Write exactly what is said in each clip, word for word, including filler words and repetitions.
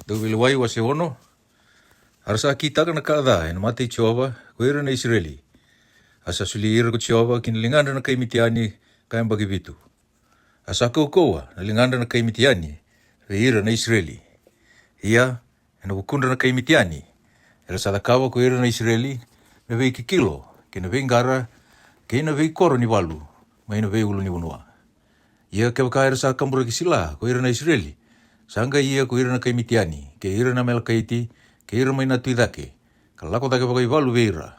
Dauveilewai wase ono. A ra sa kitaka na ka ca e na mata i Jiova ko ira na Isireli. A sa soli ira ko Jiova ki na ligadra na kai Mitiani ka yabaki vitu. A sa kaukauwa na ligadra na kai Mitiani vei ira na Isireli. Ia, e na vukudra na kai Mitiani, era sa cakava ko ira na Isireli me veikikilo, kei na veiqara, kei na veikoro ni valu, mai na veiulunivanua. Ia kevaka era sa kaburaki sila ko ira na Isireli, sa qai ia ko ira na kai Mitiani, kei ira na Amalekaiti, kei ira mai na tu i cake, ka lako cake vakaivalu vei ira.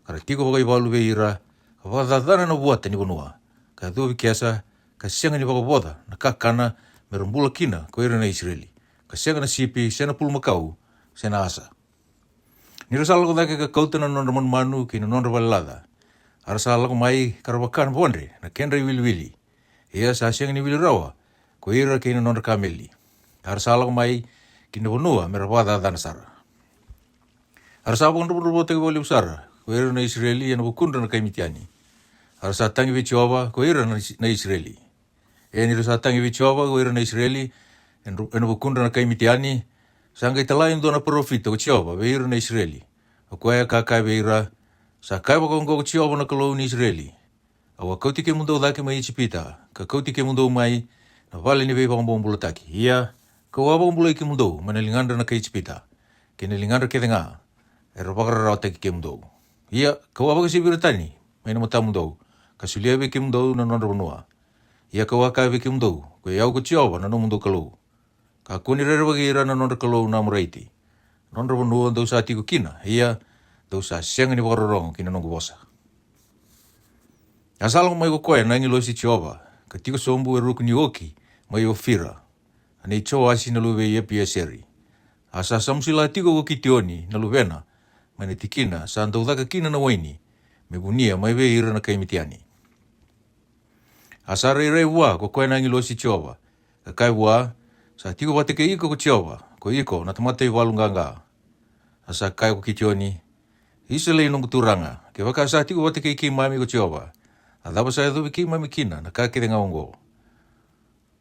Ka ra tiko vakaivalu vei ira, ka vakacacana na vuata ni vanua, ka yacovi kesa, ka sega ni vakavoca na kakana me ra bula kina ko ira na Isireli, ka sega na sipi, se na pulumakau, se na asa. Ni ra sa lako cake ka kauta na nodra manumanu kei na nodra valelaca, a ra sa lako mai ka ra vaka na vodre na kedra iwiliwili. Ia sa sega ni wili rawa ko ira kei na nodra kameli. A ra sa lako mai ki na vanua me ra vakacacana sara. A ra sa vakadravudravutaki vakalevu sara ko ira na Isireli e na vukudra na kai Mitiani. A ra sa tagi vei Jiova ko ira na Is-, na Isireli. E ni ra sa tagi vei Jiova ko ira na Isireli e na, e na vukudra na kai Mitiani, sa qai tala e dua na parofita ko Jiova vei ira na Isireli. O koya ka kaya vei ira, sa kaya vakaoqo ko Jiova na Kalou ni Isireli, Au a kauti kemudou cake mai Ijipita, ka kauti kemudou mai na vale ni veivakabobulataki. Ia, kau a vakabulai kemudou mai na ligadra na kai Ijipita, kei na ligadra kece ga era vakararawataki kemudou. Ia, kau a vakasevi ira tani mai na matamudou, ka solia vei kemudou na nodra vanua. Ia kau a kaya vei kemudou, Koi au ko Jiova na nomudou Kalou. Kakua ni rerevaki ira na nodra kalou na Amoraiti, na nodra vanua dou sa tiko kina, ia dou sa sega ni vakarorogo ki na noqu vosa. A sa lako mai ko koya na agilosi Jiova, ka tiko sobu e ruku ni oki mai Ofira, a nei Joasi na luve i Epieseri. A sa samusila tiko ko Kitioni na luvena mai na tikina sa dau caka kina na waini, me vunia mai vei ira na kai Mitiani. A sa rairai vua ko koya na agilosi Jiova, ka kaya vua, Sa tiko vata kei iko ko Jiova, ko iko na tamata ivalu qaqa. A sa kaya ko Kitioni, Isa lei noqu turaga, kevaka sa tiko vata kei keimami ko Jiova, a cava sa yacovi keimami kina na ka kece ga oqo?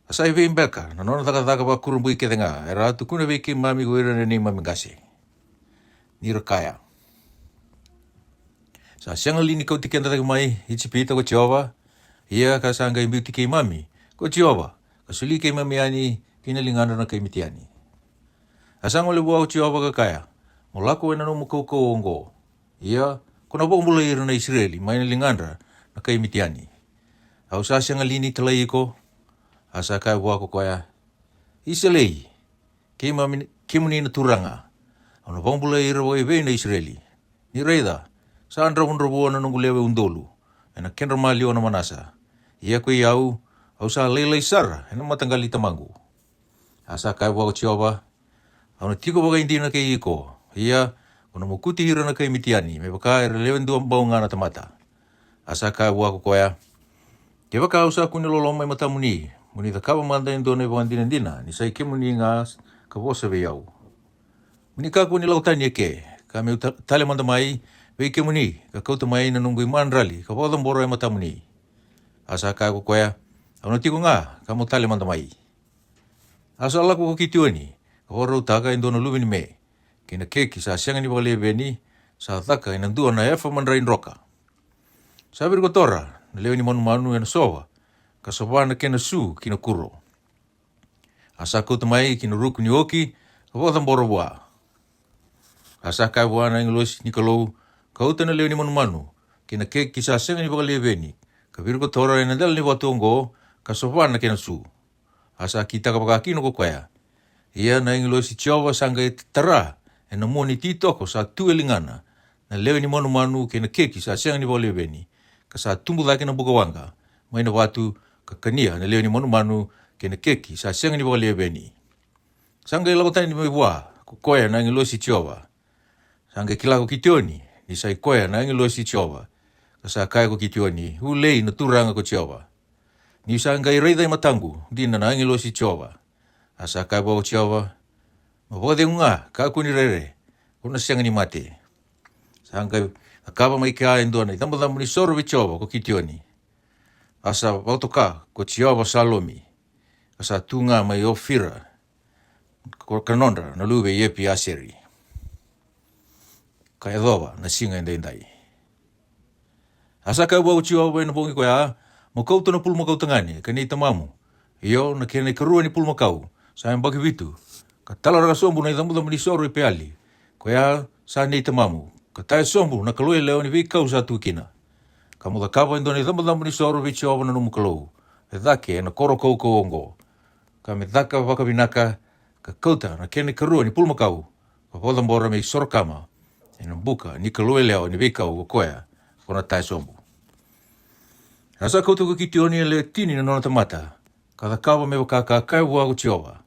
A sa evei beka na nona cakacaka vakurabui kece ga era a tukuna vei keimami ko ira na neimami qase, ni ra kaya, Sa sega li ni kauti keda cake mai Ijipita ko Jiova? Ia ka sa qai biuti keimami ko Jiova, ka soli keimami yani ki na ligadra na kai Mitiani. A sa gole vua ko Jiova ka kaya, Mo lako e na nomu kaukauwa oqo. Ia, ko na vakabulai ira na Isireli mai na ligadra na kai Mitiani. Au sa sega li ni talai iko? A sa kaya vua ko koya, Isa lei, keimami, kemuni na turaga, au na vakabulai ira vakaivei na Isireli? Ni raica, sa dravudravua na noqu lewe udolu e na kedra maliwa na Manasa. Ia koi au, au sa lailai sara e na mataqali tamaqu. A sa kaya vua ko Jiova, Au na tiko vakaidina kei iko. Ia, ko na mokuti ira na kai Mitiani me vaka era lewe dua bau ga na tamata. A sa kaya vua ko koya, Kevaka au sa kune loloma e matamuni, mo ni cakava mada e dua na ivakadinadina ni sa i kemuni ga ka vosa vei au. Mo ni kakua ni lako tani eke, ka meu ta-, tale mada mai vei kemuni, ka kauta mai na noqu imadrali ka vakacabora e matamuni. A sa kaya ko koya, Au na tiko ga, ka mo tale mada mai. A sa lako ko Kitioni ka vakarautaka e dua na luve ni me, kei na keki sa sega ni vakaleveni, sa caka e na dua na efa madrai droka. Sa virikotora na lewe ni manumanu e na sova, ka sova na kena su ki na kuro. A sa kauta mai ki na ruku ni oki ka vakacabora vua. A sa kaya vua na agilosi ni Kalou, Kauta na lewe ni manumanu kei na keki sa sega ni vakaleveni, ka virikotora e na dela ni vatu oqo, ka sova na kena su. A sa kitaka vakakina ko koya. Ia na agilosi Jiova sa qai tara e na mua ni titoko sa tu e ligana na lewe ni manumanu kei na keki sa sega ni vakaleveni, ka sa tubu cake na bukawaqa mai na vatu, ka kania na lewe ni manumanu kei na keki sa sega ni vakaleveni. Sa qai lako tani mai vua ko koya na agilosi Jiova. Sa qai kila ko Kitioni ni sa i koya na agilosi Jiova, ka sa kaya ko Kitioni, Ulei na Turaga ko Jiova, niu sa qai raica e mataqu dina na agilosi Jiova. A sa kaya vua ko Jiova, Mo vakacegu ga, kakua ni rere, ko na sega ni mate. Sa qai cakava mai kea e dua na icabocabo ni soro vei Jiova ko Kitioni. A sa vakatoka ko Jiova Salomi, ka sa tu ga mai Ofira. ko ka nodra na luve i Epiaseri, ka yacova na siga edaidai. A sa kaya vua ko Jiova e na bogi koya, mo kauta na pulumakau tagane ka nei tamamu, io, na kena ikarua ni pulumakau, sa yabaki vitu, ka talaraka sobu na icabocabo ni soro i Peali, koya sa nei tamamu, ka tae sobu na kalou yalewa ni veikau sa tu kina. Ka mo cakava e dua na icabocabo ni soro vei Jiova na nomu Kalou e cake e na koro kaukauwa oqo, ka me caka vakavinaka, ka kauta na kena ikarua ni pulumakau, ka vakacabora me isoro kama e na buka ni kalou yalewa ni veikau ko koya ko na tae sobu. A sa kauta ko Kitioni e lewe tini na nona tamata, ka cakava me vaka ka kaya vua ko Jiova.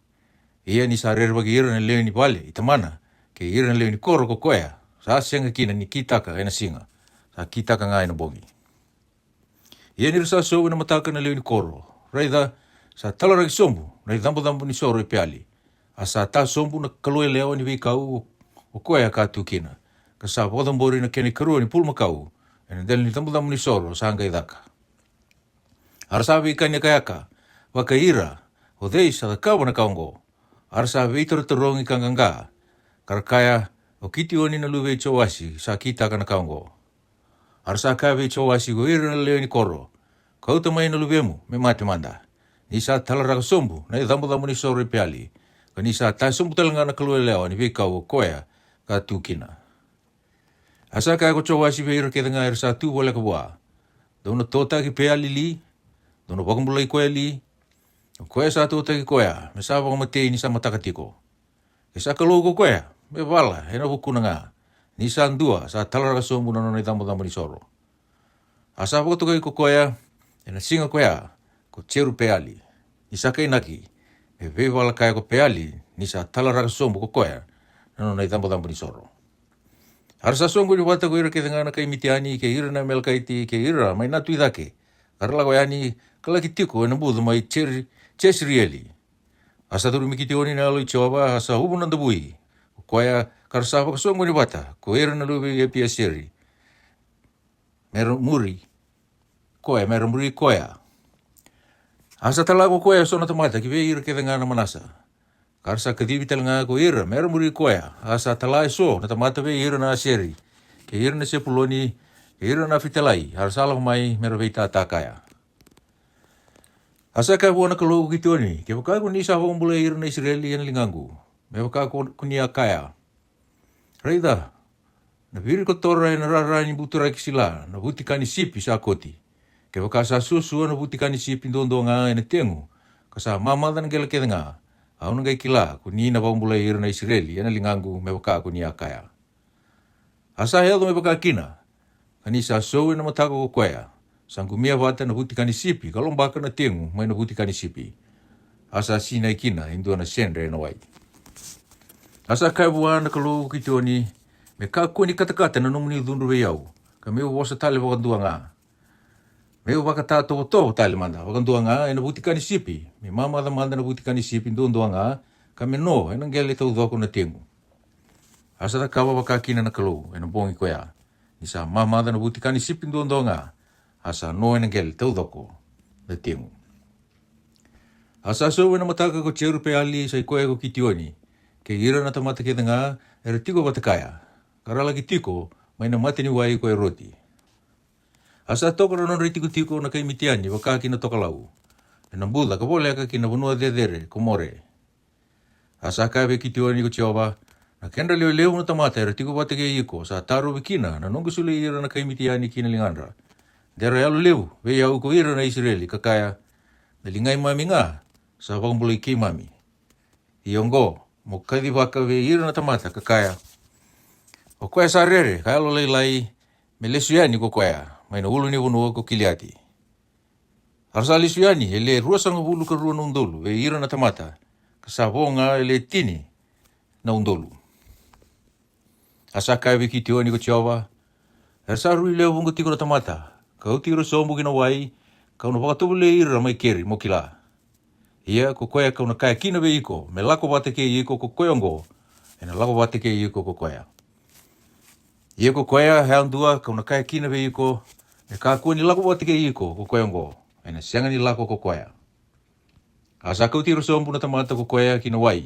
Ia ni sa rerevaki ira na lewe ni vale i tamana, kei ira na lewe ni koro ko koya, sa sega kina ni kitaka e na siga, sa kitaka ga e na bogi. Ia ni ra sa sou e na mataka na lewe ni koro, raica, sa talaraki sobu na icabocabo ni soro i Peali. A sa ta sobu na kalou yalewa ni veikau o koya ka tu kina, ka sa vakacabori na kena ikarua ni pulumakau e na dela ni cabocabo ni soro sa qai caka. A ra sa veikani yakayaka, vakai ira, o cei sa cakava na ka oqo? A ra sa veitarotarogi ka qaqa, ka ra kaya, o Kitioni na luve i Joasi sa kitaka na ka oqo. A ra sa kaya vei Joasi ko ira na lewe ni koro, kauta mai na luvemu me mate mada, ni sa talaraka sobu na icabocabo ni soro i Peali, ka ni sa tae sobu tale ga na kalou yalewa ni veikau o koya ka tu kina. A sa kaya ko Joasi vei ira kece ga era sa tu voleka vua, dou na totaki Peali li, dou na vakabulai koya li, o koya sa totaki koya me sa vakamatei ni sa mataka tiko. Ke sa kalou ko koya, me vala e na vukuna ga, ni sa dua sa talaraka sobu na nona icabocabo ni soro. A sa vakatokai ko koya e na siga koya ko Jerupeali, ni sa kainaki, me veivala kaya ko Peali, ni sa talaraka sobu ko koya na nona icabocabo ni soro. A ra sa soqoni vata ko ira kece ga na kai Mitiani, kei ira na Amalekaiti, kei ira mai na tu i cake, ka ra lako yani ka laki tiko e na buca mai Jeri-, Jesirieli. A sa curumi Kitioni na Yalo i Jiova, a sa uvu na davui ko koya, ka ra sa vakasoqoni vata ko ira na luve i Epiaseri, me ra muri koya, me ra muri koya. A sa tala ko koya e so na tamata ki vei ira kece ga na Manasa, ka ra sa kacivi tale ga ko ira me ra muri koya. A sa tala e so na tamata vei ira na Aseri, kei ira na Sepuloni, kei ira na Nafitalai, a ra sa lako mai me ra veitata kaya. A sa kaya vua na Kalou ko Kitioni, kevaka ko ni sa vakabulai ira na Isireli e na ligaqu, me vaka ko, ko ni a kaya, raica, na virikotora e na rara ni buturaki sila na vutika ni sipi sa koti. Kevaka sa suasua na vutika ni sipi duadua ga e na tegu, ka sa mamaca na qele kece ga, au na qai kila ko ni na vakabulai ira na Isireli e na ligaqu me vaka ko ni a kaya. A sa yaco me vaka kina, ka ni sa sou e na mataka ko koya, sa qumia vata na vutika ni sipi ka lobaka na tegu mai na vutika ni sipi. A sa sinai kina e dua na sedre e na wai. A sa kaya vua na Kalou ko Kitioni, me kakua ni katakata na nomuni cudru vei au, ka me'u vosa tale vakadua ga. Me'u vakatatovotovo tale mada vakadua ga e na vutika ni sipi, me mamaca mada na vutika ni sipi duadua ga, ka me no e na qele taucoko na tegu. A sa cakava vaka kina na Kalou e na bogi koya, ni sa mamaca na vutika ni sipi duadua ga, a sa no e na qele taucoko na tegu. A sa sou e na mataka ko Jerupeali, sa i koya ko Kitioni, kei ira na tamata kece ga era tiko vata kaya, ka ra laki tiko mai na mata ni wai ko Eroti. A sa toka na nodra itikotiko na kai Mitiani vaka ki na tokalau, e na buca ka voleka ki na vanua cecere ko More. A sa kaya vei Kitioni ko Jiova, na kedra lewe levu na tamata era tiko vata kei iko sa tarovi kina na noqu soli ira na kai Mitiani ki na ligadra. De ra yalo levu vei au ko ira na Isireli ka kaya, na ligai mami ga sa vakabulai keimami. Ia oqo, mo kacivaka vei ira na tamata ka kaya, o koya sa rere ka yalo lailai, me lesu yani ko koya mai na ulu ni vanua ko Kiliati. A ra sa lesu yani e le ruasagavulu ka rua na udolu vei ira na tamata, ka sa vo ga e le tini na udolu. A sa kaya vei Kitioni ko Jiova, era sa rui lewe vuqa tiko na tamata, ka oti ira sobu ki na wai, ka'u na vakatovolei ira mai keri mo kila. Ia ko koya ka'u na kaya kina vei iko me lako vata kei iko ko koya oqo, ena lako vata kei iko ko koya. Ia ko koya yadua ka'u na kaya kina vei iko me kakua ni lako vata kei iko ko koya oqo, ena sega ni lako ko koya. A sa kauti ira sobu na tamata ko koya ki na wai,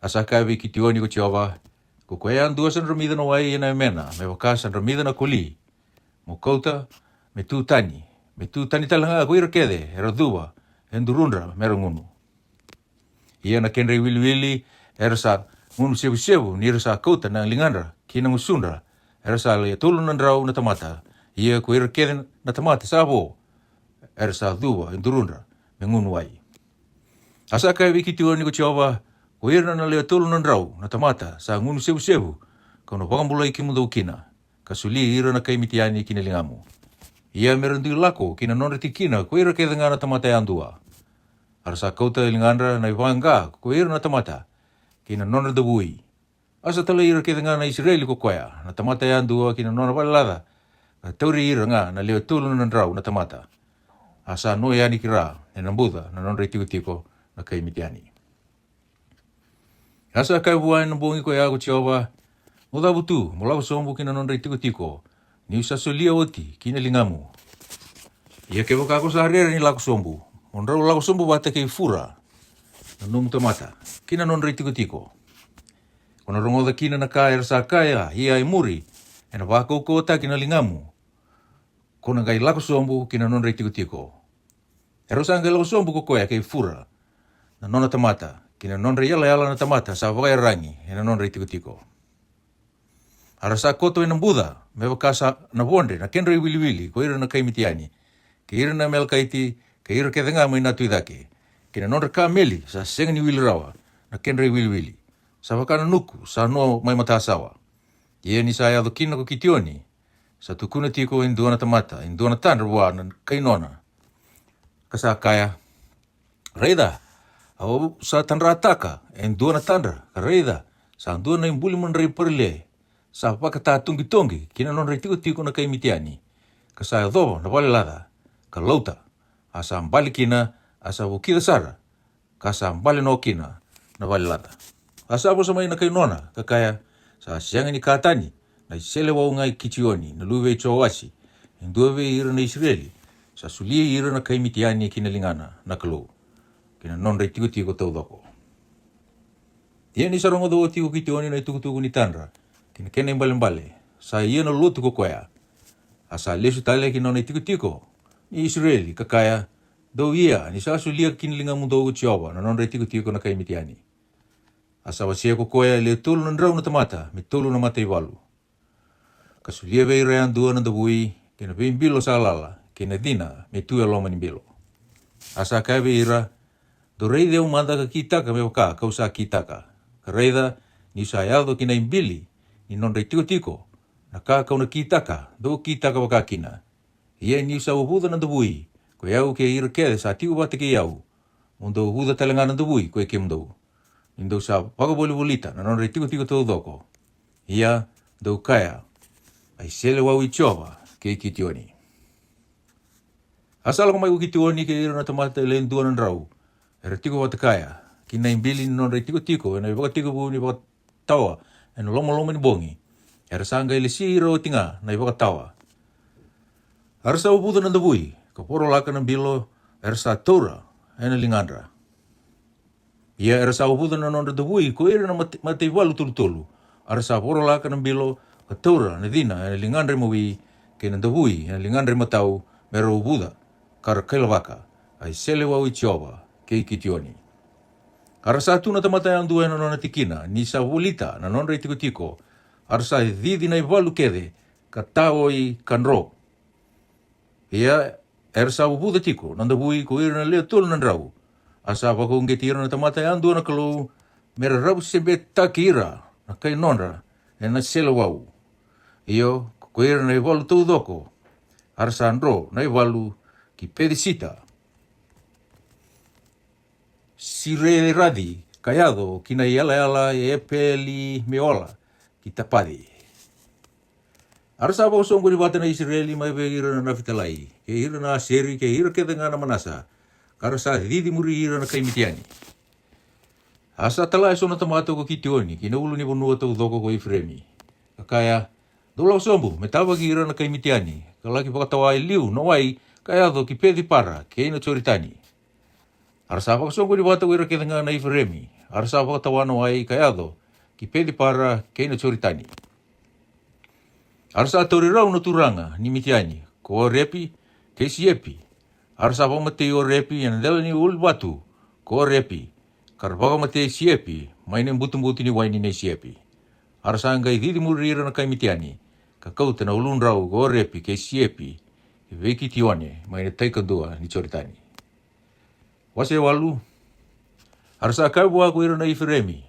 A sa kaya vei Kitioni ko Jiova, ko koya yadua sa dramica na wai e na yamena me vaka sa dramica na koli, mo kauta me tu tani, me tu tani tale ga ko ira kece era cuva e durudra me ra gunu. Ia na kedra iwiliwili era sa gunu sevusevu ni ra sa kauta na ligadra ki na gusudra, era sa lewe tolu na drau na tamata. Ia ko ira kece na tamata sa vo era sa cuva e durudra me gunu wai. A sa kaya vei Kitioni ko Jiova, ko ira na lewe tolu na drau na tamata sa gunu sevusevu, kau na vakabulai kemudou kina, ka soli ira na kai Mitiani ki na ligamu. Ia me ra dui lako ki na nodra tikina ko ira kece ga na tamata yadua. A ra sa kauta e ligadra na ivaqa ko ira na tamata ki na nodra davui. A sa talai ira kece ga na Isireli ko koya na tamata yadua ki na nona vale laca, ka tauri ira ga na lewe tolu na drau na tamata. A sa no yani ki ra e na buca na nodra itikotiko na kai Mitiani. A sa kaya vua e na bogi ko ya ko Jiova, mo cavutu mo lako sobu ki na nodra itikotiko, ni'u sa solia oti ki na ligamu. Ia kevaka ko sa rere ni lako sobu, mo drau lako sobu vata kei fura na nomu tamata ki na nodra itikotiko. Ko na rogoca kina na ka era sa kaya, ia e muri e na vakaukauwataki na ligamu, ko na qai lako sobu ki na nodra itikotiko. Erau sa qai lako sobu ko koya kei fura na nona tamata ki na nodra iyalayala na tamata sa vakaiyaragi e na nodra itikotiko. A ra sa koto e na buca me vaka sa na vodre na kedra iwiliwili ko ira na kai Mitiani, kei ira na Amalekaiti, kei ira kece ga mai na tu i cake, kei na nodra kameli sa sega ni wili rawa na kedra iwiliwili, sa vaka na nuku sa no mai matasawa. Ia ni sa yaco kina ko Kitioni, sa tukuna tiko e dua na tamata e dua na tadra vua na kai nona, ka sa kaya, raica, au sa tadrataka e dua na tadra, ka raica, sa dua na ibuli madrai parale sa vakatatogitogi ki na nodra itikotiko na kai Mitiani, ka sa yacova na vale laca, ka lauta. A sa bale kina, a sa vukica sara, ka sa bale no kina na vale laca. A sa vosa mai na kai nona, ka kaya, sa sega ni ka tani na iseleiwau ga i Kitioni na luve i Joasi, e dua vei ira na Isireli, sa solia ira na kai Mitiani ki na ligana na Kalou, ki na nodra itikotiko taucoko. Ia ni sa rogoca oti ko Kitioni na itukutuku ni tadra kei na kena ibalebale, sa ia na lotu ko koya. A sa lesu tale ki na nona itikotiko ni Isireli, ka kaya, dou ia, ni sa solia ki na ligamudou ko Jiova na nodra itikotiko na kai Mitiani. A sa wasea ko koya e le tolu na drau na tamata me tolu na mataivalu, ka solia vei ira yadua na davui, kei na veibilo sa lala, kei na cina me tu e loma ni bilo. A sa kaya vei ira, dou raici au mada ka kitaka me vaka kau sa kitaka, ka raica, ni'u sa yaco ki na ibili ni nodra itikotiko, na ka kau na kitaka dou kitaka vaka kina. Ia ni'u sa uvuca na davui, ko i au kei ira kece sa tiko vata kei au, mo dou uvuca tale ga na davui ko i kemudou, ni dou sa vakavolivolita na nodra itikotiko taucoko. Ia dou kaya, a iseleiwau i Jiova kei Kitioni. A sa lako mai ko Kitioni kei ira na tamata e le dua na drau era tiko vata kaya ki na ibili ni nodra itikotiko e na ivakatekivu ni vakatawa e na lomaloma ni bogi. Era sa qai lesi ira oti ga na ivakatawa. A ra sa uvuca na davui ka vorolaka na bilo era sa taura e na ligadra. Ia era sa uvuca na nodra davui ko ira na mate- mataivalu tolutolu. A ra sa vorolaka na bilo ka taura na cina e na ligadra imawi, kei na davui e na ligadra imatau, me ra uvuca ka ra kailavaka, a iseleiwau i Jiova kei Kitioni. A ra sa tu na tamata yadua e na nona tikina ni sa volita na nodra itikotiko. A ra sa cici na ivalu kece ka taoi ka dro. Ia era sa uvuca tiko na davui ko ira na lewe tolu na drau. A sa vakauqeti ira na tamata yadua na Kalou me ra ravu sebetaki ira na kai nodra e na seleiwau. Io, ko ira na ivalu taucoko, a ra sa dro na ivalu ki Pecesita Sireraci, ka yaco ki na iyalayala e Epeli-meola ki Tapaci. A ra sa vakasoqoni vata na Isireli mai vei ira na Nafitalai, kei ira na Aseri, kei ira kece ga na Manasa, ka ra sa cici muri ira na kai Mitiani. A sa tala e so na tamata ko Kitioni ki na ulu ni vanua taucoko ko Ifireimi, ka kaya, dou lako sobu me tavaki ira na kai Mitiani, ka laki vakatawa e liu na wai ka yaco ki Peci-para kei na Joritani. A ra sa vakasoqoni vata ko ira kece ga na Ifireimi, A ra sa vakatawana wai ka yaco ki Peci-para kei na Joritani. A ra sa tauri rau na turaga ni Mitiani ko Orepi kei Siepi. A ra sa vakamatei Orepi e na dela ni uluvatu ko Orepi, ka ra vakamatei Siepi mai na ibutubutu ni waini nei Siepi. A ra sa qai cicimuri ira na kai Mitiani, ka kauta na uludrau ko Orepi kei Siepi vei Kitione mai na tai kadua ni Joritani. Wase walu. A ra sa kaya vua ko ira na Ifireimi,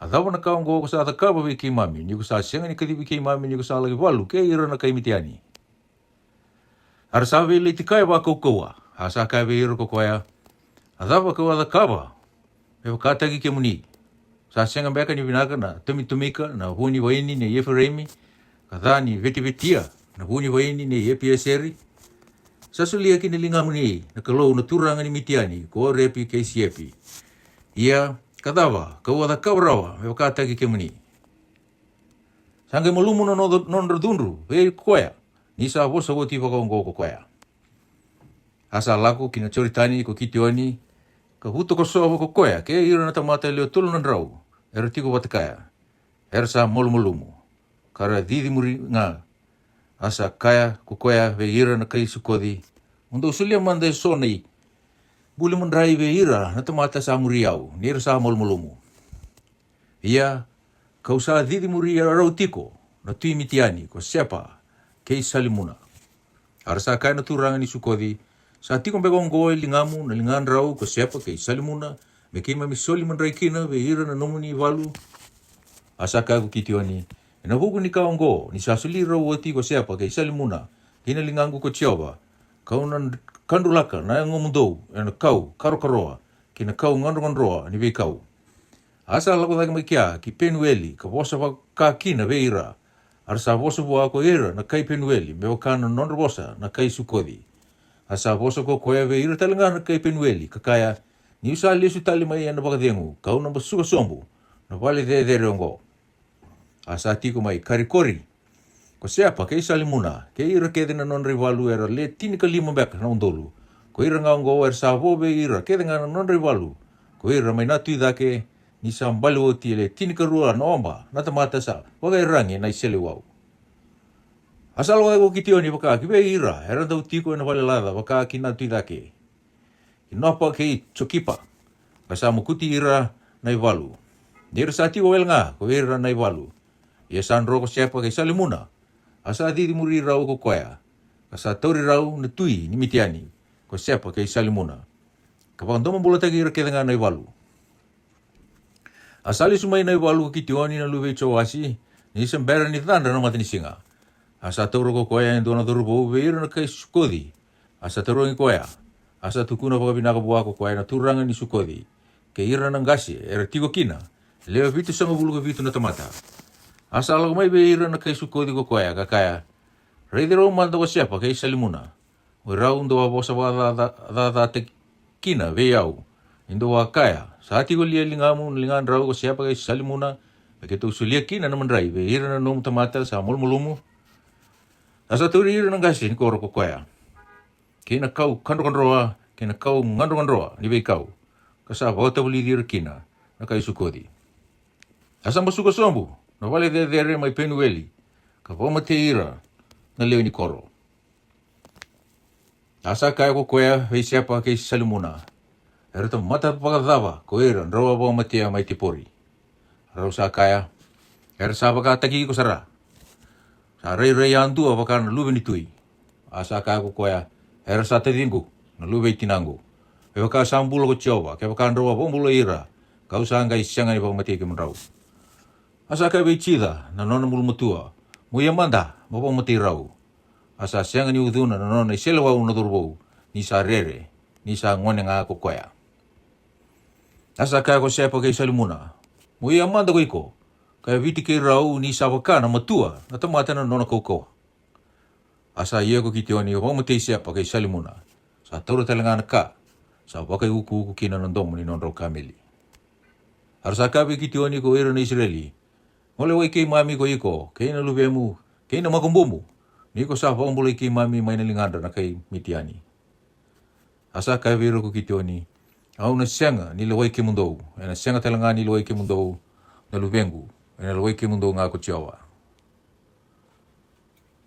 A cava na ka oqo ko sa cakava vei keimami, ni ko sa sega ni kacivi keimami ni ko sa laki valu kei ira na kai Mitiani? A ra sa veilaiti kaya vakaukauwa, a sa kaya vei ira ko koya, A cava ka'u a cakava me vakataki kemuni? Sa sega beka ni vinaka na tomitomika na vu ni vaini nei Ifireimi, ka ca ni vetivetia na vu ni vaini nei Epieseri? Sa solia ki na ligamuni na Kalou na turaga ni Mitiani ko Orepi kei Siepi. Ia, ka cava ka'u a cakava rawa me vakataki kemuni? Sa qai malumu na nodra cudru vei koya, ni sa vosa oti vakaoqo ko koya. A sa lako ki na Joritani ko Kitioni, ka vuta kosova ko koya kei ira na tamata e lewe tolu na drau era tiko vata kaya, era sa malumalumu, ka ra cicimuri ga. A sa kaya ko koya vei ira na kai Sukoci, Mo dou solia mada e so na i buli madrai vei ira na tamata sa muri au, ni ra sa malumalumu. Ia, ka'u sa cicimuri rau tiko na tui Mitiani ko Sepa kei Salimuna. A ra sa kaya na turaga ni Sukoci, Sa tiko beka oqo e ligamu na ligadrau ko Sepa kei Salimuna, me keimami soli madrai kina vei ira na nomuni valu? A sa kaya ko Kitioni, E na vuku ni ka oqo, ni sa soli rau oti ko Sepa kei Salimuna ki na ligaqu ko Jiova, ka'u na kadrulaka na yagomudou e na kau karokaroa kei na kau gadrogadroa ni veikau. A sa lako cake mai kea ki Penueli, ka vosa vaka kina vei ira. A ra sa vosa vua ko ira na kai Penueli me vaka na nodra vosa na kai Sukoci. A sa vosa ko koya vei ira tale ga na kai Penueli, ka kaya, Ni'u sa lesu tale mai e na vakacegu, ka'u na basuka sobu na vale cecere oqo. A sa tiko mai Karikori ko Sepa kei Salimuna, kei ira kece na nodra ivalu, era le tinikalima beka na udolu. Ko ira ga oqo era sa vo vei ira kece ga na nodra ivalu, ko ira mai na tui cake, ni sa bale oti e le tinikarua na oba na tamata sa vakaiyaragi e na iseleiwau. A sa lako cake ko Kitioni vaka ki vei ira era dau tiko e na vale laca vaka ki na tui cake, ki Nopa kei Jokipa, ka sa mokuti ira na ivalu. Ni ra sa tiko wale ga ko ira na ivalu. Ia sa dro ko Sepa kei Salimuna, a sa cicimuri rau ko koya, ka sa tauri rau na tui ni Mitiani ko Sepa kei Salimuna, ka vakadomobulataki ira kece ga na ivalu. A sa lesu mai na ivalu ko Kitioni na luve i Joasi, ni se bera ni cadra na matanisiga. A sa taura ko koya e dua na cauravou vei ira na kai Sukoci. A sa tarogi koya. A sa tukuna vakavinaka vua ko koya na turaga ni Sukoci, kei ira na qase era tiko kina, e lewe vitusagavulu ka vitu na tamata. A sa lako mai vei ira na kai Sukoci ko koya, ka kaya, Raici rau mada ko Sepa kei Salimuna, o irau dou a vosa vakacacataki kina vei au, ni dou a kaya, Sa tiko li e ligamu na ligadrau ko Sepa kei Salimuna, me keitou solia kina na madrai vei ira na nomu tamata sa malumalumu? A sa tauri ira na qase ni koro ko koya, kei na kau kadrokadroa, kei na kau gadrogadroa ni veikau, ka sa vakatavulici ira kina na kai Sukoci. A sa basuka sobu na vale cecere mai Penueli, ka vakamatei ira na lewe ni koro. A sa kaya ko koya vei Sepa kei Salimuna, Era tamata vakacava ko ira drau a vakamatea mai Tepori? Rau sa kaya, Era sa vakataki iko sara. Sa rairai yadua vaka na luve ni tui. A sa kaya ko koya, Era sa taciqu, na luve i tinaqu. Me vaka sa bula ko Jiova, kevaka drau a vakabulai ira, ka'u sa qai sega ni vakamatei kemudrau. A sa kaya vei Jica na nona bulumatua, Mo ia mada, mo vakamatei rau. A sa sega ni ucuna na nona iseleiwau na cauravou, ni sa rere, ni sa gone ga ko koya. A sa kaya ko Sepa kei Salimuna, Mo ia mada ko iko, ka yaviti keirau, ni sa vaka na matua na tamata na nona kaukauwa. A sa ia ko Kitioni ka vakamatei Sepa kei Salimuna. Sa taura tale ga na ka sa vakaiukuuku kina na domo ni nodrau kameli. A ra sa kaya vei Kitioni ko ira na Isireli, Mo lewai keimami ko iko, kei na luvemu, kei na makubumu, ni ko sa vakabulai keimami mai na ligadra na kai Mitiani. A sa kaya vei ira ko Kitioni, Au na sega ni lewai kemudou, ena sega tale ga ni lewai kemudou na luvequ, ena lewai kemudou ga ko Jiova.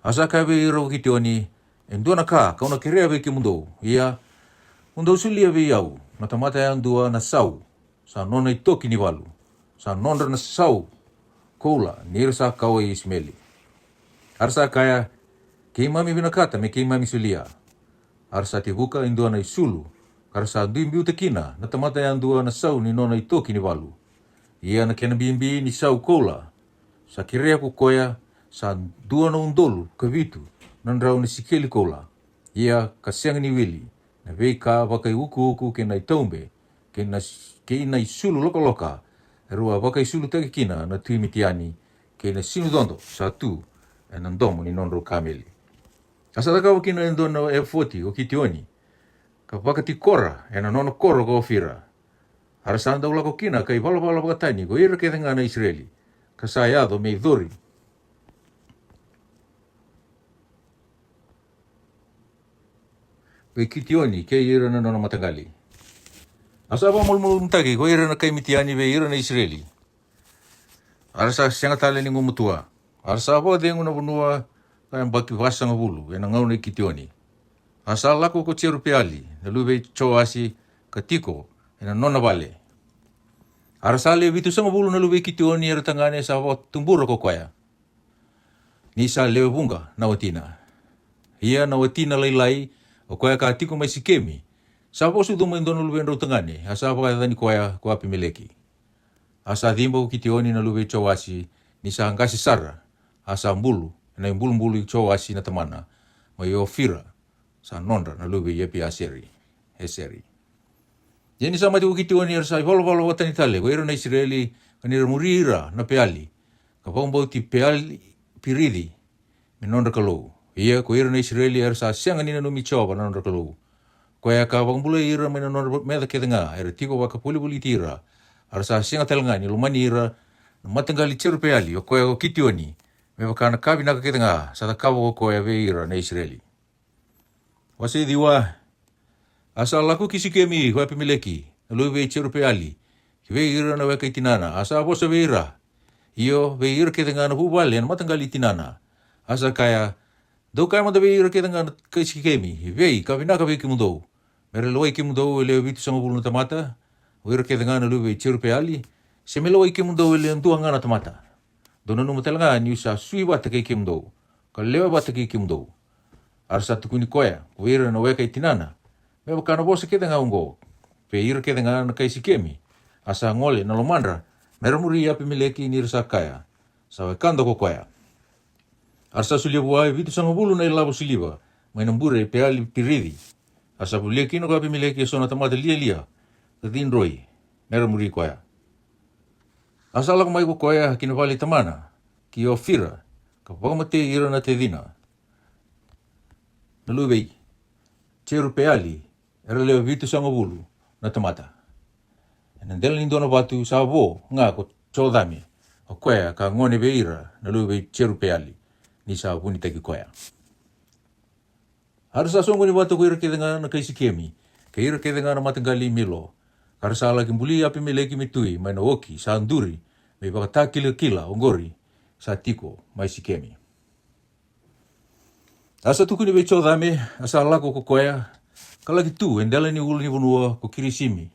A sa kaya vei ira ko Kitioni, E dua na ka kau na kerea vei kemudou, ia mo dou solia vei au na tamata yadua na sau, sa nona itoki ni valu, sa nodra na sau koula ni ra sa kawa i Isimeli. A ra sa kaya, Keimami vinakata me keimami solia. A ra sa tevuka e dua na isulu, ka ra sa dui biuta kina na tamata yadua na sau ni nona itoki ni valu. Ia na kena bibi ni sau koula sa kerea ko koya sa dua na udolu ka vitu na drau na sikeli koula. Ia ka sega ni wili na veika vakaiukuuku kei na itaube kei na, kei na isulu lokaloka, e rau a vakaisulutaki kina na tui Mitiani, kei na sinucodo sa tu ena domo ni nodrau kameli. A sa cakava kina e dua na efoti ko Kitioni, ka vakatikora ena nona koro ko Ofira. A ra sa dau lako kina ka ivalavala vakatani ko ira kece ga na Isireli, ka sa yaco me icori vei Kitioni kei ira na nona mataqali. A sa vakamalumalumutaki ko ira na kai Mitiani vei ira na Isireli. A ra sa sega tale ni gumatua. A ra sa vakacegu na vanua ka yabaki vasagavulu ena gauna i Kitioni. A sa lako ko Jerupeali na luve i Joasi ka tiko ena nona vale. A ra sa le vitusagavulu na luve i Kitioni era tagane sa vakatubura ko koya, ni sa lewe vuqa na watina. Ia na watina lailai, o koya ka tiko mai Sikemi, sa vakasucuma e dua na luvedrau tagane, a sa vakayacani koya ko Apimeleki. A sa ciba ko Kitioni na luve i Joasi, ni sa qase sara, a sa bulu ena ibulubulu i Joasi na tamana, mai Ofira, sa nodra na luve i Epiaseri, Eseri. Ia ni sa mate ko Kitioni, era sa ivalavala vakatani tale ko ira na Isireli, ka ni ra muri ira na Peali, ka vakabauti Peali Pirici me nodra kalou. Ia ko ira na Isireli era sa sega ni nanumi Jiova na nodra Kalou, koya ka vakabulai ira mai na nodra meca kece ga era tiko vakavolivoliti ira. A ra sa sega tale ga ni lomani ira na mataqali Jerupeali, o koya ko Kitioni, me vaka na ka vinaka kece ga sa cakava ko koya vei ira na Isireli. Wase ciwa. A sa lako ki Sikemi ko Apimeleki na luve i Jerupeali, ki vei ira na weka i tinana, a sa vosa vei ira, io, vei ira kece ga na vuvale ena mataqali tinana. A sa kaya, Dou kaya mada vei ira kece ga na kai Sikemi, vei ka vinaka vei kemudou, me ra lewai kemudou e lewe vitusagavulu na tamata, o ira kece ga na luve i Jerupeali, se me lewai kemudou e lewe dua ga na tamata? Dou nanuma tale ga niu sa sui vata kei kemudou, ka lewe vata kei kemudou. A ra sa tukuni koya ko ira na weka i tinana, me vaka na vosa kece ga oqo, vei ira kece ga na kai Sikemi. A sa gole na lomadra me ra muri Apimeleki, ni ra sa kaya, Sa wekada ko koya. A ra sa solia vua e vitusagavulu na ilavo siliva mai na bure i Peali Pirici. A sa volia kina ko Apimeleki eso na tamata lialia ka cidroi me ra muri koya. A sa lako mai ko koya ki na vale i tamana ki Ofira, ka vakamatei ira na tacina na luve i Jerupeali, era lewe vitusagavulu na tamata. Ena dela ni dua na vatu sa vo ga ko Jocame, o koya ka gone vei ira na luve i Jerupeali, ni sa vunitaki koya. A ra sa soqoni vata ko ira kece ga na kai Sikemi, kei ira kece ga na mataqali i Milo, ka ra sa laki buli Apimeleki me tui mai na oki sa duri me ivakatakilakila oqori sa tiko mai Sikemi. A sa tukuni vei Jocame, a sa lako ko koya, ka laki tu e dela ni ulunivanua ko Kirisimi,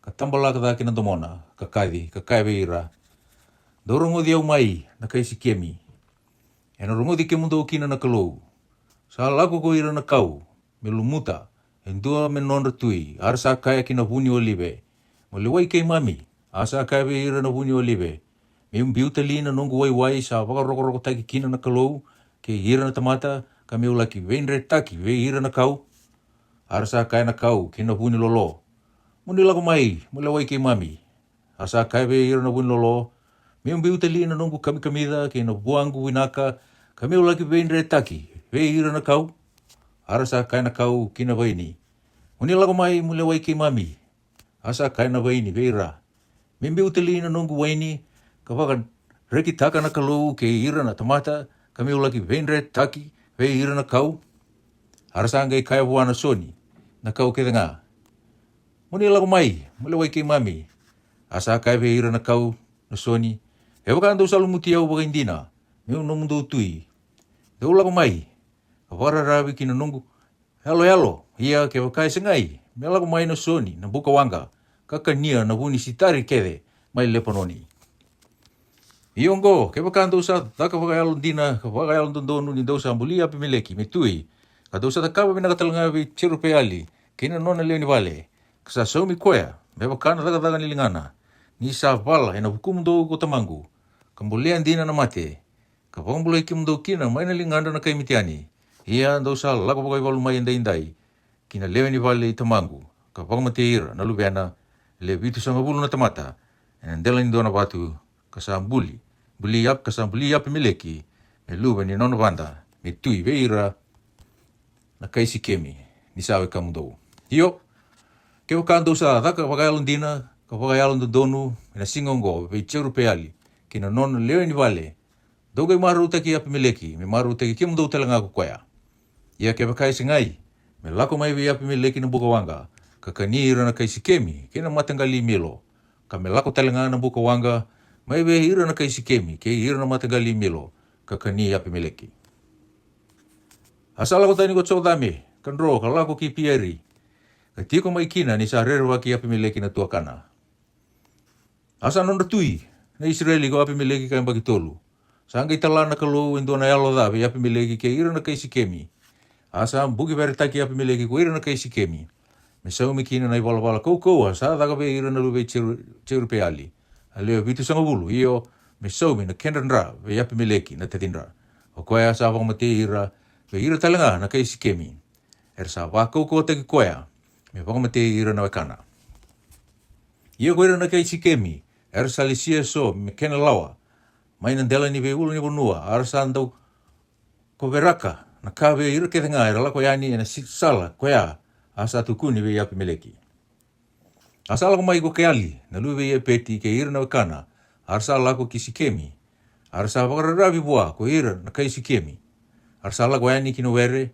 ka tabalaka cake na domona, ka kaci, ka kaya vei ira, Dou rogoci au mai, na kai Sikemi, ena rogoci kemudou kina na Kalou. Sa lako ko ira na kau me lumuta e dua me nodra tui, a ra sa kaya ki na vu ni olive, Mo lewai keimami. A sa kaya vei ira na vu ni olive, Me'u biu tali na noqu waiwai sa vakarokorokotaki kina na Kalou kei ira na tamata, ka me'u laki veidretaki vei ira na kau? A ra sa kaya na kau kei na vu ni lolo, Mo ni lako mai, mo lewai keimami. A sa kaya vei ira na vu ni lolo, Me'u biu tali na noqu kamikamica kei na vuaqu vinaka, ka me'u laki veidretaki vei ira na kau? A ra sa kaya na kau ki na vaini, Mo ni lako mai, mo lewai keimami. A sa kaya na vaini vei ira, Me biu tali na noqu waini, ka vakarekitaka na Kalou kei ira na tamata, ka me'u laki veidretaki vei ira na kau? A ra sa qai kaya vua na soni na kau kece ga, Mo ni lako mai, mo lewai keimami. A sa kaya vei ira na kau na Soni, Kevaka dou sa lumuti au vakaidina, me'u nomudou tui, dou lako mai, ka vakararavi ki na noqu yaloyalo. Ia kevaka e segai, me lako mai na Soni na bukawaqa, ka kania na vu ni sitari kece mai Lepanoni. Ia oqo, kevaka dou sa caka vakayalodina ka vakayalododonu ni dou sa buli Apimeleki me tui, ka dou sa cakava vinaka talega vei Jerupeali kei na nona lewe ni vale, ka sa saumi koya me vaka na cakacaka ni ligana, ni sa vala e na vukumudou ko tamaqu, ka bolea dina na mate, ka vakabulai kemudou kina mai na ligadra na kai Mitiani. Ia dou sa lako vakaivalu mai edaidai ki na lewe ni vale i tamaqu, ka vakamatei ira na luvena, e le vitusagavulu na tamata, e na dela ni dua na vatu, ka sa buli, buli Ap-, ka sa buli Apimeleki me luve ni nona vada, me tui vei ira na kai Sikemi, ni sa wekamudou. Io, kevaka dou sa caka vakayalodina ka vakayalododonu e na siga oqo vei Jerupeali kei na nona lewe ni vale, dou qai marautaki Apimeleki me marautaki kemudou talega ko koya. Ia kevaka e segai, me lako mai vei Apimeleki na bukawaqa, ka kani ira na kai Sikemi kei na mataqali i Milo, ka me lako talega na bukawaqa mai vei ira na kai Sikemi kei ira na mataqali i Milo, ka kani Apimeleki. A sa lako tani ko Jocame ka dro ka lako ki Pieri, ka tiko mai kina ni sa rerevaki Apimeleki na tuakana. A sa nodra tui na Isireli ko Apimeleki ka yabaki tolu. Sa qai tala na Kalou e dua na yalo ca vei Apimeleki kei ira na kai Sikemi. A sa bukiveretaki Apimeleki ko ira na kai Sikemi, me saumi kina na ivalavala kaukauwa sa caka vei ira na luve i Jeru-, Jerupeali, a lewe vitusagavulu, io, me saumi na kedra dra vei Apimeleki na tacidra. O koya sa vakamatei ira vei ira talega na kai Sikemi. Era sa vakaukauwataki koya me vakamatei ira na wekana. Ia ko ira na kai Sikemi era sa lesia eso me kena lawa mai na dela ni veiulunivanua, a ra sa dau koveraka na ka vei ira kecega era lako yani e na si-, sala koya a sa tukuni vei Apimeleki. A sa lako mai ko Keali na luve i Epeti kei ira na wekana, a ra sa lako ki Sikemi. A ra sa vakararavi vua ko ira na kai Sikemi. A ra sa lako yani ki na were,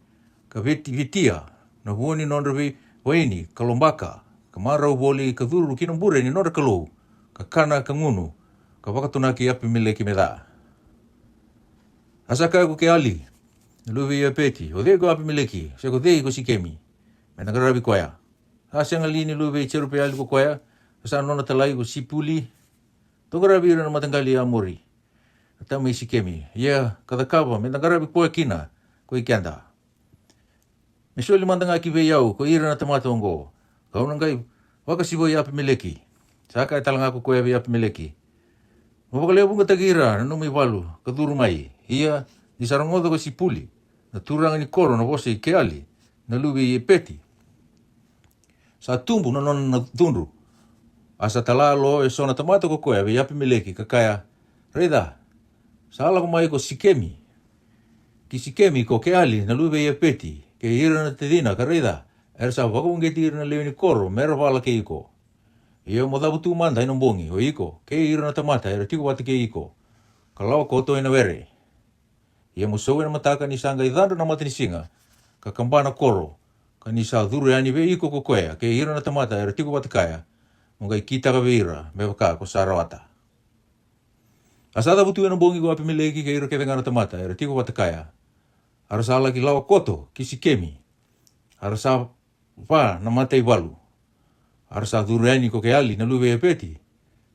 ka veti-, vetia na vua ni nodra vei-, vaini, ka lobaka, ka marau voli, ka curu ki na bure ni nodra kalou, ka kana, ka gunu, ka vakatunaki Apimeleki me ca. A sa kaya ko Keali na luve i Epeti, O cei ko Apimeleki, se ko cei ko Sikemi, me da qaravi koya? A sega li ni luve i Jerupeali ko koya, ka sa nona talai ko Sipuli? Dou qaravi ira na mataqali i Amori, na tama i Sikemi, ia ka cakava me da qaravi koya kina ko i keda. Me soli mada ga ki vei au ko ira na tamata oqo, ka'u na qai vakasivoi Apimeleki. Sa kaya tale ga ko koya vei Apimeleki, Mo vakalewevuqataki ira na nomu ivalu ka curu mai. Ia ni sa rogoca ko Sipuli, na turaga ni koro, na vosa i Keali na luve i Epeti, sa tubu na nona cudru. A sa tala lo eso na tamata ko koya vei Apimeleki ka kaya, Raica, sa lako mai ko Sikemi, ki Sikemi ko Keali na luve i Epeti, kei ira na tacina, ka raica, era sa vakauqeti ira na lewe ni koro me ra vala kei iko. Ia mo cavu tu mada e na bogi o iko kei ira na tamata era tiko vata kei iko, ka lawa koto e na were. Ia mo sau e na mataka ni sa qai cadra na matanisiga, ka kaba na koro, ka ni sa curu yani vei iko ko koya kei ira na tamata era tiko vata kaya, mo qai kitaka vei ira me vaka ko sa rawata. A sa cavu tu e na bogi ko Apimeleki kei ira kecega na tamata era tiko vata kaya, a ra sa laki lawa koto ki Sikemi. A ra sa va na mataivalu. A ra sa curu yani ko Keali na luve i Epeti,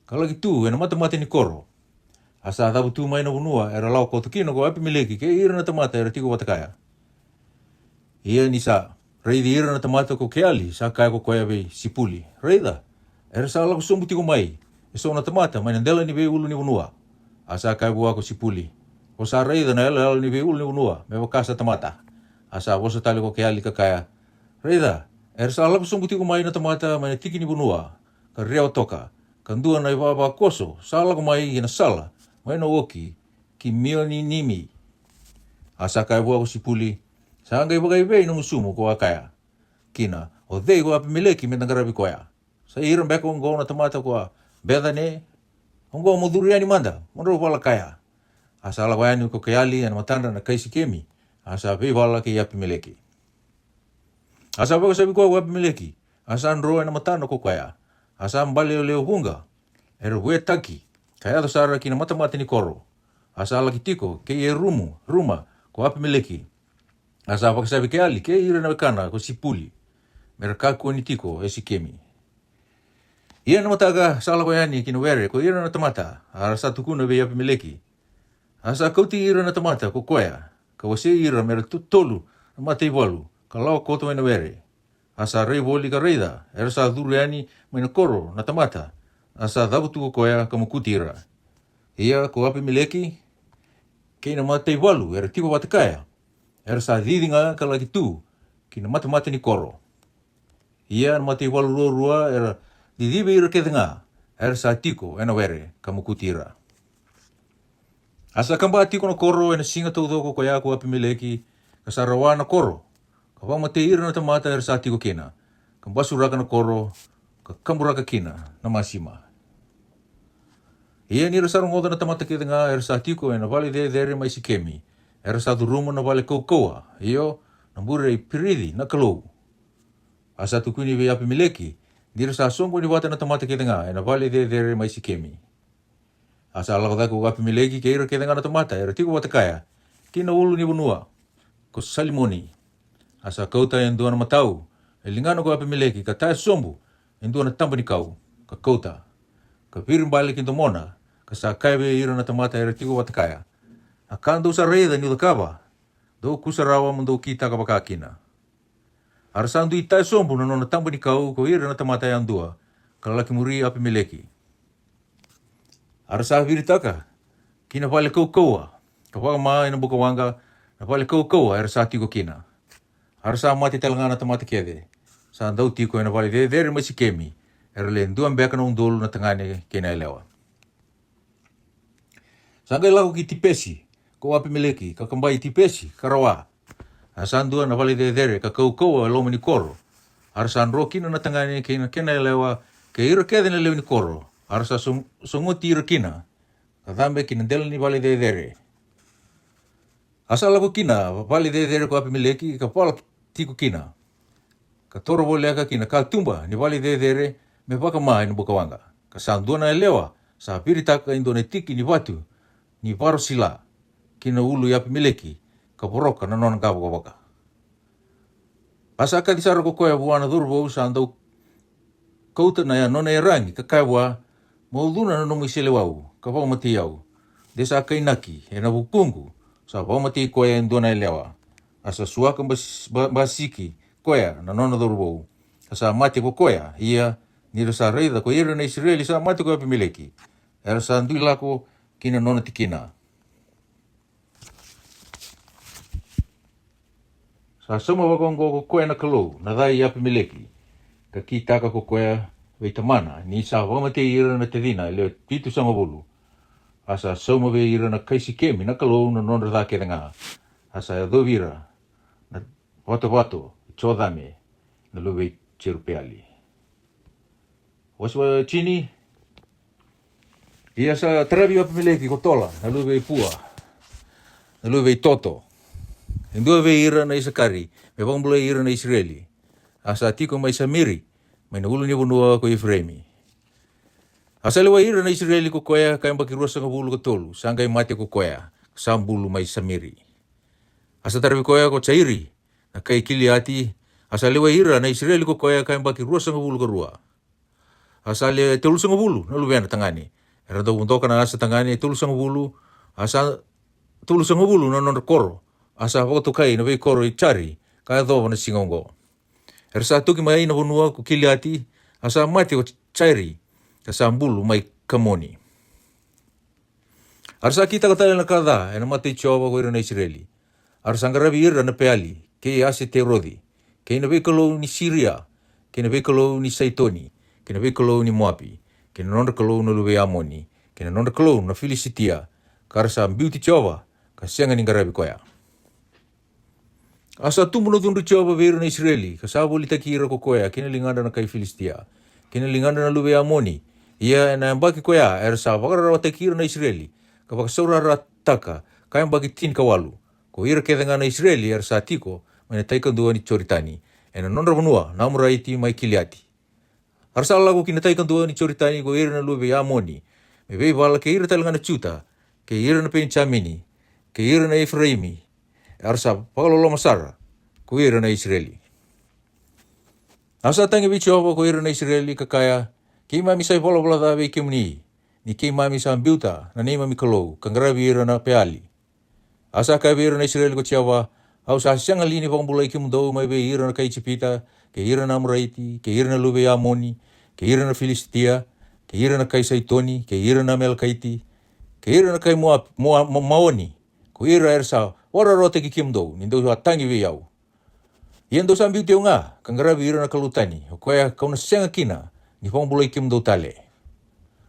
ka laki tu e na matamata ni koro. A sa cavu tu mai na vanua era lawa koto kina ko Apimeleki kei ira na tamata era tiko vata kaya. Ia ni sa raici ira na tamata ko Keali, sa kaya ko koya vei Sipuli, Raica, era sa lako sobu tiko mai eso na tamata mai na dela ni veiulu ni vanua. A sa kaya vua ko Sipuli, Ko sa raica na yaloyalo ni veiulu ni vanua me vaka sa tamata. A sa vosa tale ko Keali ka kaya, Raica, era sa lako sobu tiko mai na tamata mai na tiki ni vanua, ka rewa toka, ka dua na ivavakoso sa lako mai e na sala mai na oki ki Mioninimi. A sa kaya vua ko Sipuli, Sa qai vakaivei na gusumu ko a kaya kina, O cei ko Apimeleki me da qaravi koya? Sa ira beka oqo na tamata ko a Becane? Oqo mo curu yani mada mo drau vala kaya. A sa lako yani ko Keali e na matadra na kai Sikemi, a sa veivala kei Apimeleki. A sa vakasavi koya ko Apimeleki, A sa dro e na matana ko koya, a sa bale e lewe vuqa, era vuetaki, ka yaco sara ki na matamata ni koro. A sa la'ki tiko kei Erumu, Ruma, ko Apimeleki. A sa vakasavi Keali kei ira na wekana ko Sipuli, me ra kakua ni tiko e Sikemi. Ia na mataka sa lako yani ki na were ko ira na tamata, a ra sa tukuna vei Apimeleki. A sa kauti ira na tamata ko koya, ka wasei ira me ra totolu na mataivalu, ka lako koto e na were. A sa rai voli ka raica, era sa curu yani mai na koro na tamata, a sa cavutu ko koya ka mokuti ira. Ia ko Apimeleki kei na mataivalu era tiko vata kaya, era sa cici ga ka la'ki tu ki na matamata ni koro. Ia na mataivalu ruarua era cicivi ira kece ga era sa tiko e na were ka mokuti ira. A sa kaba tiko na koro e na siga taucoko ko ya ko Apimeleki, ka sa rawa na koro, ka vakamatei ira na tamata era sa tiko kina, ka basuraka na koro, ka kaburaka kina na masima. Ia ni ra sa rogoca na tamata kece ga era sa tiko e na vale cecere mai Sikemi, era sa curuma na vale kaukauwa, io, na bure i Pirici na Kalou. A sa tukuni vei Apimeleki ni ra sa soqoni vata na tamata kece ga e na vale cecere mai Sikemi. A sa lako cake ko Apimeleki kei ira kece ga na tamata era tiko vata kaya ki na ulu ni vanua ko Salimoni. A sa kauta e dua na matau e ligana ko Apimeleki, ka taya sobu e dua na taba ni kau, ka kauta, ka viri bale ki domona, ka sa kaya vei ira na tamata era tiko vata kaya, na ka dou sa raica ni'u cakava, dou kusarawa mo dou kitaka vaka kina. A ra sa dui taya sobu na nona taba ni kau ko ira na tamata yadua, ka la'ki muri Apimeleki. A ra sa viritaka ki na vale kaukauwa, ka vakama e na buka waqa na vale kaukauwa era sa tiko kina. A ra sa mate tale ga na tamata kece sa dau tiko e na vale cecere mai Sikemi, era le dua beka na udolu na tagane kei na yalewa. Sa qai lako ki Tipesi ko Apimeleki, ka kaba i Tipesi, ka rawa. A sa dua na vale cecere ka kaukauwa e loma ni koro. A ra sa dro kina na tagane kei na kena yalewa, kei ira kece na lewe ni koro. A ra sa so-, sogoti ira kina, ka cabe ki na dela ni vale cecere. A sa lako ki na vale cecere ko Apimeleki, ka vala tiko kina, ka toro voleka ki na katuba ni vale cecere me vakama e na buka waqa. Ka sa dua na yalewa sa viritaka e dua na tiki ni vatu ni varosila ki na ulu i Apimeleki, ka voroka na nona qavokavoka. A sa kaci sara ko koya vua na cauravou sa dau kauta na nona iyaragi, ka kaya vua, mo ucuna na nomu iseleiwau, ka vakamatei au. De sa kainaki e na vukuqu, sa vakamatei koya e dua na yalewa. A sa suaka bas-, ba-, basiki koya na nona cauravou, ka sa mate ko koya. Ia ni ra sa raica ko ira na Isireli sa mate ko Apimeleki, era sa dui lako ki na nona tikina. Sa sauma vakaoqo ko koya na Kalou na ca i Apimeleki, ka kitaka ko koya vei tamana ni sa vakamatei ira na tacina e lewe vitusagavulu. A sa sauma vei ira na kai Sikemi na Kalou na nodra ca kece ga. A sa yacovi ira na vatovato i Jocame na luve i Jerupeali. Wasi wa tini. Ia sa taravi Apimeleki ko Tola na luve i Pua, na luve i Toto, e dua vei ira na Isakari, me vakabulai ira na Isireli. A sa tiko mai Samiri, mai na ulunivanua ko Ifireimi. A sa lewai ira na Isireli ko koya ka yabaki ruasagavulu ka tolu, sa qai mate ko koya, sa bulu mai Samiri. A sa taravi koya ko Jairi na kai Kiliati. A sa lewai ira na Isireli ko koya ka yabaki ruasagavulu ka rua. A sa le tolusagavulu na luvena tagane. Era dau vodoka na asa tagane e tolusagavulu. A sa tolusagavulu na nodra koro. A sa vakatokai na veikoro i Jari ka yacova na siga oqo. Era sa toki mai na vanua ko Kiliati. A sa mate ko Jairi, ka sa bulu mai Kamoni. A ra sa kitaka tale na ka ca e na mata i Jiova ko ira na Isireli. A ra sa qaravi ira na Peali kei Aseteroci, kei na veikalou ni Siria, kei na veikalou ni Saitoni, kei na veikalou ni Moapi, kei na nodra kalou na luve i Amoni, kei na nodra kalou na Filisitia, ka ra sa biuti Jiova, ka sega ni qaravi koya. A sa tubu na cudru i Jiova vei ira na Isireli, ka sa volitaki ira ko koya ki na ligadra na kai Filisitia, ki na ligadra na luve i Amoni. Ia e na yabaki ko ya era sa vakararawataki ira na Isireli, ka vakasaurarataka, ka yabaki tinikawalu, ko ira kece ga na Isireli era sa tiko mai na tai kadua ni Joritani, e na nodra vanua na Amoraiti mai Kiliati. A ra sa lako ki na tai kadua ni Joritani ko ira na luve i Amoni me veivala, kei ira tale ga na Juta, kei ira na Penijamini, kei ira na Efiraimi, a ra sa vakaloloma sara ko ira na Isireli. A sa tagi vei Jiova ko ira na Isireli, ka kaya, Keimami sa ivalavala ca vei kemuni, ni keimami sa biuta na neimami kalou, ka qaravi ira na Peali. A sa kaya vei ira na Isireli ko Jiova, Au sa sega li ni vakabulai kemudou mai vei ira na kai Ijipita, kei ira na Amoraiti, kei ira na luve i Amoni, kei ira na Filisitia, kei ira na kai Saitoni, kei ira na Amalekaiti, kei ira na kai Moa-, Moa-, Ma-, Maoni, ko ira era sa vakararawataki kemudou ni dou a tagi vei au? Ia dou sa biuti au ga ka qaravi ira na kalou tani, o koya ka'u na sega kina ni vakabulai kemudou tale.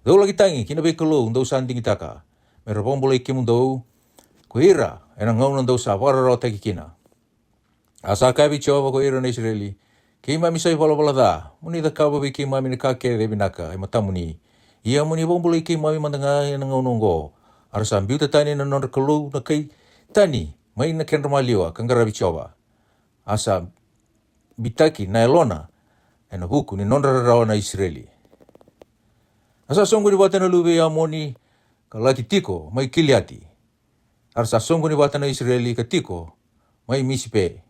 Dou la'ki tagi ki na veikalou dou sa digitaka me ra vakabulai kemudou ko ira e na gauna dou sa vakararawataki kina. A sa kaya vei Jiova ko ira na Isireli, Keimami sa ivalavala ca, mo ni cakava vei keimami na ka kece e vinaka e matamuni. Ia mo ni vakabulai keimami mada ga e na gauna oqo. A ra sa biuta tani na nodra kalou na kai tani mai na kedra maliwa ka qaravi Jiova. A sa bitaki na yalona e na vuku ni nodra rarawa na Isireli. A sa soqoni vata na luve i Amoni ka la'ki tiko mai Kiliati. A ra sa soqoni vata na Isireli ka tiko mai Misipe.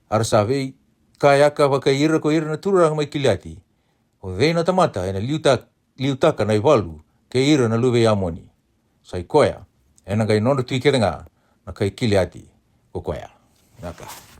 A ra sa veikayaka vakai ira ko ira na turaga mai Kiliati, O cei na tamata e na liuta-, liutaka na ivalu kei ira na luve i Amoni? Sa i koya, e na qai nodra tui kece ga na kai Kiliati ko koya. Vinaka.